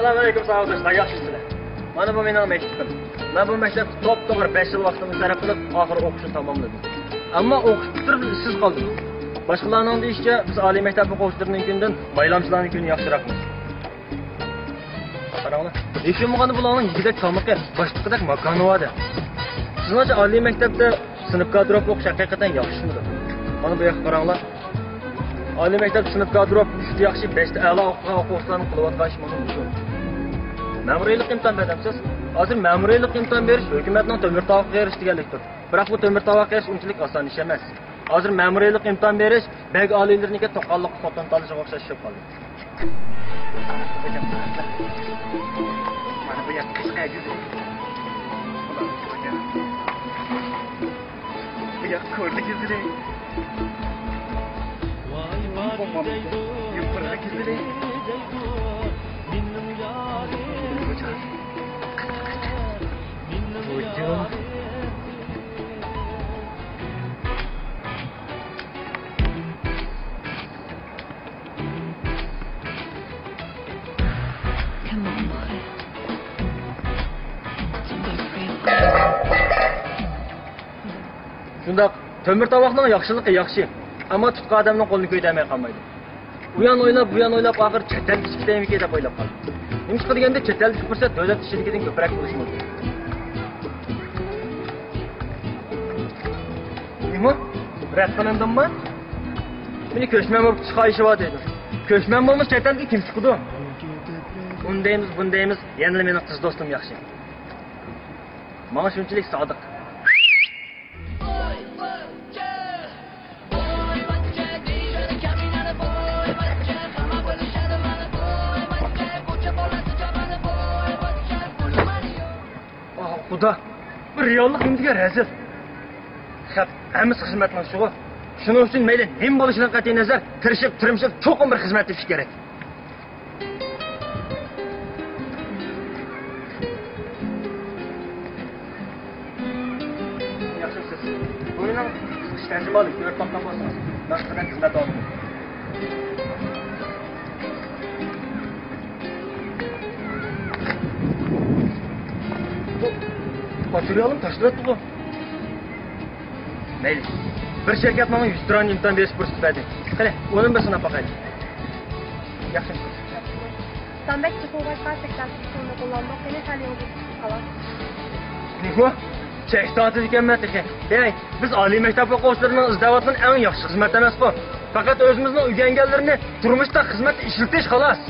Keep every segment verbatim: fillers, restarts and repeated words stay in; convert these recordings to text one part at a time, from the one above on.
ئەسسالامۇئەلەيكۇم ساۋاقداشلار، ياخشىمۇسىلەر؟ مانا بۇ مېنىڭ مەكتىپىم. مەن بۇ مەكتەپتە توپتوغرا بەش يىل ۋاقتىمنى سەرپ قىلىپ، ئاخىرى ئوقۇشنى تاماملىدىم. ئەمما ئوقۇش پۈتتۈرۈپ ئىشسىز قالدىم. باشقىلارنىڭ دېيىشىچە، بىز ئالىي مەكتەپ ئوقۇغۇچىلىرىنىڭكىدىن بايلامچىلارنىڭ كۈنى ياخشىراقمىز. قاراڭلار. ھېچ بولمىغاندا بۇلارنىڭ يېگۈدەك تامىقى، باشلىقىدەك ماكانى بار-دە. سىزنىڭچە ئالىي مەكتەپتە سىنىپ گاردروپى ئوقۇش ھەقىقەتەن ياخشىمىدۇ؟ مانا بۇ ياققا قاراڭلار. ئالىي مەكتەپتە سىنىپ گاردروپى ئۈچتە ياخشى، بەشتە ئەلا ئوقۇغان ئوقۇغۇچىلارنىڭ قىلىۋاتقان ئىشى مانا مۇشۇ. مەمۇرىيلىق ئىمتىھان بەردىمسىز؟ ھازىر مەمۇرىيلىق ئىمتىھان بېرىش ھۆكۈمەتنىڭ تۆمۈر تاۋاققا ئېرىش دېگەنلىكتۇر. بىراق بۇ تۆمۈر تاۋاققا ئېرىش ئۇنچىلىك ئاسان ئىش ئەمەس. ھازىر مەمۇرىيلىق ئىمتىھان بېرىش بەگ ئالىيلىرىنىڭكى توقاللىق خوتۇن تالىشىغا ئوخشاش بولۇپ قالدى. مانا بۇ ياق قىسقا گۈزەل. بۇ ياق كورلا گۈزىلى. يۇقىرىدا گۈزىلى. شۇنداق، تۆمۈر تاۋاقنىڭ ياخشىلىقى ياخشى، ئەمما تۇتقان ئادەمنىڭ قولىنى كۆيدۈرمەي قالمايدۇ. ئۇ يان ئويلاپ، بۇ يان ئويلاپ، ئاخىرى چەت ئەلگە چىقىپ كېتەيمىكىن دەپ ئويلاپ قالدىم. نېمىشقا دېگەندە، چەت ئەلدىكى پۇرسەت دۆلەت ئىچىدىكىدىن كۆپرەك بولۇشى مۇمكىن. نېمە؟ رەت قىلىندىممۇ؟ مېنى كۆچمەن بولۇپ چىقىش خاھىشى بار دەيدۇ. كۆچمەن بولمىسا چەت ئەلگە كىم چىقىدۇ؟ ئۇنى دەيمىز، بۇنى دەيمىز، يەنىلا مېنىڭ قىز دوستۇم ياخشى. ماڭا شۇنچىلىك سادىق. ئاھ، خۇدا، بۇ رېئاللىق نېمە دېگەن رەزىل. خەپ، ھەممىسى خىزمەتنىڭ ئىشىغۇ. شۇنىڭ ئۈچۈن مەيلى نېمە بولۇشىدىن قەتئىينەزەر، تىرىشىپ، تىرمىشىپ، چوقۇم بىر خىزمەت تېپىش كېرەك. ياخشىمۇسىز؟ بۇ مېنىڭ قىسقىچە تەرجىمىھالىم، كۆرۈپ باققان بولسىڭىز. مەن سىزدىن خىزمەت ئالدىم. بۇ ماتېرىيالىم تاشلىۋەتتىغۇ. مەيلى. بىر شىركەت ماڭا يۈز تۇران ئىمتىھان بېرىش پۇرسىتى بەردى. قېنى، ئۇنىمۇ بىر سىناپ باقايلى. ياخشى. سان بەك چوقۇم قويۇشقا، چەك تارتىش ئۇسۇلىنى قوللاندۇق. قېنى، سەل يېڭىلدۇرۇپ قالاڭ. نېمە؟ چەك تارتىدىكەنمەن تېخى. ھەي، بىز ئالىي مەكتەپ ئوقۇغۇچىلىرىنىڭ ئىزدەۋاتقىنى ئەڭ ياخشى خىزمەت ئەمەسقۇ. پەقەت ئۆزىمىزنىڭ ئۆگەنگەنلىرىنى تۇرمۇشتا خىزمەتتە ئىشلىتىش، خالاس.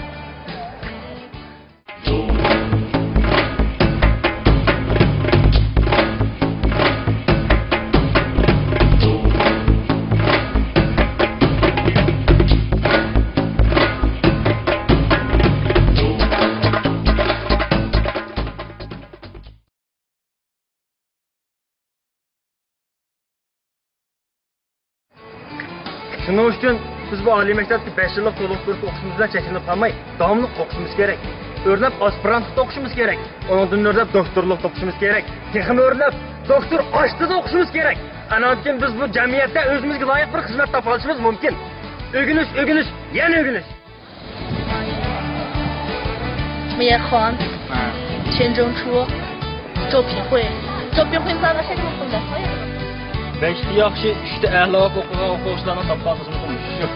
شۇنىڭ ئۈچۈن بىز بۇ ئالىي مەكتەپتە بەش يىللىق تولۇقتۇرۇش ئوقۇشىمىز بىلەن چەكلىنىپ قالماي، داۋاملىق ئوقۇشىمىز كېرەك. ئۆرلەپ ئاسپىرانتلىقتا ئوقۇشىمىز كېرەك. ئۇنىڭدىن ئۆرلەپ دوكتورلۇقتا ئوقۇشىمىز كېرەك. تېخىمۇ ئۆرلەپ دوكتور ئاشتىدا ئوقۇشىمىز كېرەك. ئانان كېيىن بىز بۇ جەمئىيەتتە ئۆزىمىزگە لايىق بىر خىزمەت تاپالىشىمىز مۇمكىن. ئۆگىنىش، ئۆگىنىش، يەنە ئۆگىنىش. 木叶宽、钱钟初、周平惠。周平惠在那现在怎么的？ بەشتە ياخشى، ئۈچتە ئەلا ئوقۇغان ئوقۇغۇچىلارنىڭ تاپقان خىزمىتى مۇشۇ.